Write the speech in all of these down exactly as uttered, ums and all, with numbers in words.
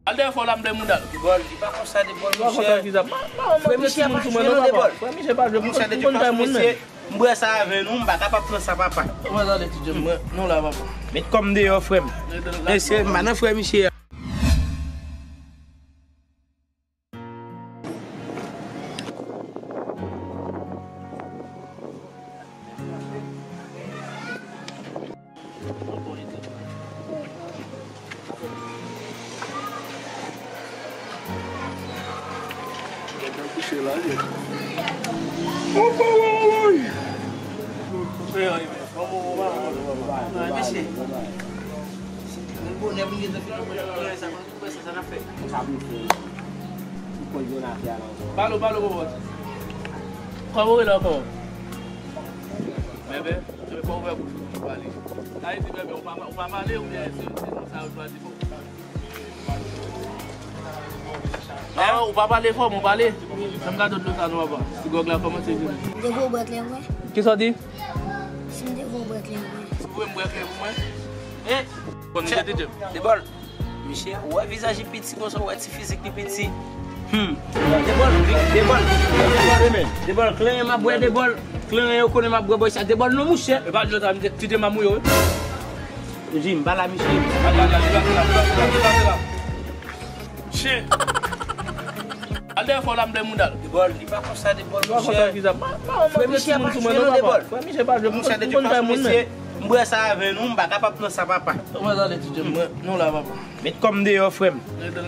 Al dèyè fò la, m dèyè mouda l. Debòl, li pa konsa, Debòl, monchè. Frè Michè pa jwe non, Debòl. Frè Michè pa jwe. Monchè, depi m pa jwenn misye, m bwè sa avè nou, m pa kapab pran sa, papa. Mwen tande ti Djim, mwen, nou la, papa. Met kò m deyò, frè m. Mesye, m pa nan frè Michè a. Palo, palo, papa. Kòman w rele ankò? Bèbè, bèbè, fò w ouvè bouch ou pou nou pale. Sa vle di, bèbè, ou pa, ou pa pale oubyen se, se nou sa yo chwazi pou ou? Ah, ou pa pale fò, mwen pale. Sa m ka dot lo sa nou, papa. Ti gwòg la kòmanse vini. M te voye w bwè kleren mwen. Kisa w di? Si m te voye w bwè kleren mwen. Si w voye m bwè kleren pou mwen? Eh! Konn li te di. Debòl. Misye, ou wè vizaj li piti konsa, ou wè ti fizik li piti. Hmm. Debòl, Debòl, Debòl, Debòl, kleren m ap bwè, Debòl. Kleren yo konnen m ap bwè, bwè sa, Debòl non, mouche. E pa dlo sa, m te, ti de mamouyo, wi. Jim, ba la, misye. Chen. Al dèyè fò la, m dèyè mouda l. Debòl, li pa konsa, Debòl, mouche. Frè Michè pa jwe non, Debòl. Frè Michè pa jwe, m konn, m konn bay moun, men. M bwè sa avè nou, m pa kapab pran sa, papa. Mwen tande ti Djim, mwen, nou la, papa. Met kò m deyò, frè m.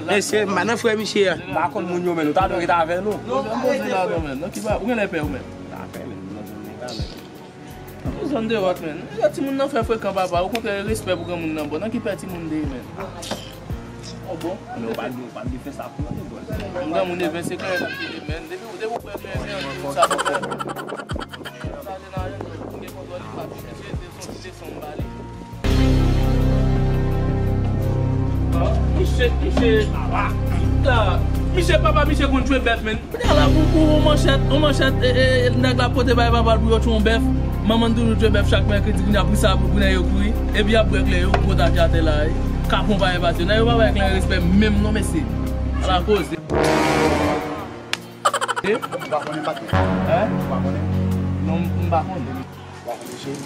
Mesye, m pa nan frè Michè a. M pa konn moun yo, men nou ta dwe ret avè nou. Non, m poze la, non, men. Nan ki ba, ou genlè pè, ou menm. Ta pè, men, nou nan zòn nèg la, men. Ou zòn de wòt, men. Nèg la, timoun nan fè frekan, papa. Okontrè, respè pou granmoun nan, bon. Nan ki pè timoun de ye, men? Bon, bon. Men ou pa, ou pa dwe fè sa pou mwen, bon. M granmoun e ven, se kleren k ap kite, men. Depi, depi ou pran kleren, kleren, sa pou fè. Sa se nan ajan, gen kontwòl, li pa touche, se son ti leson m ba li. Misye, misye, la, misye, papa, misye konn jwe bèf, men. Kounye a la, pou, pou yon manchèt, yon manchèt, e, e, e, nèg la pote bay papa l pou yo tchwe yon bèf. Manman l toujou tchwe bèf chak mèkredi, kounye a pou sa, pou, pou nèg yo kouri. Epi y ap bwè kleren yo, gwo tati atè la, e. Kapon pa gen pase. Nèg yo pa bay kleren respè menm non, mesye. Ala koze. Ou pa konnen, Patrick? Hein? Ou pa konnen? Non, m, m pa konnen. Ou pa konnen, cheri?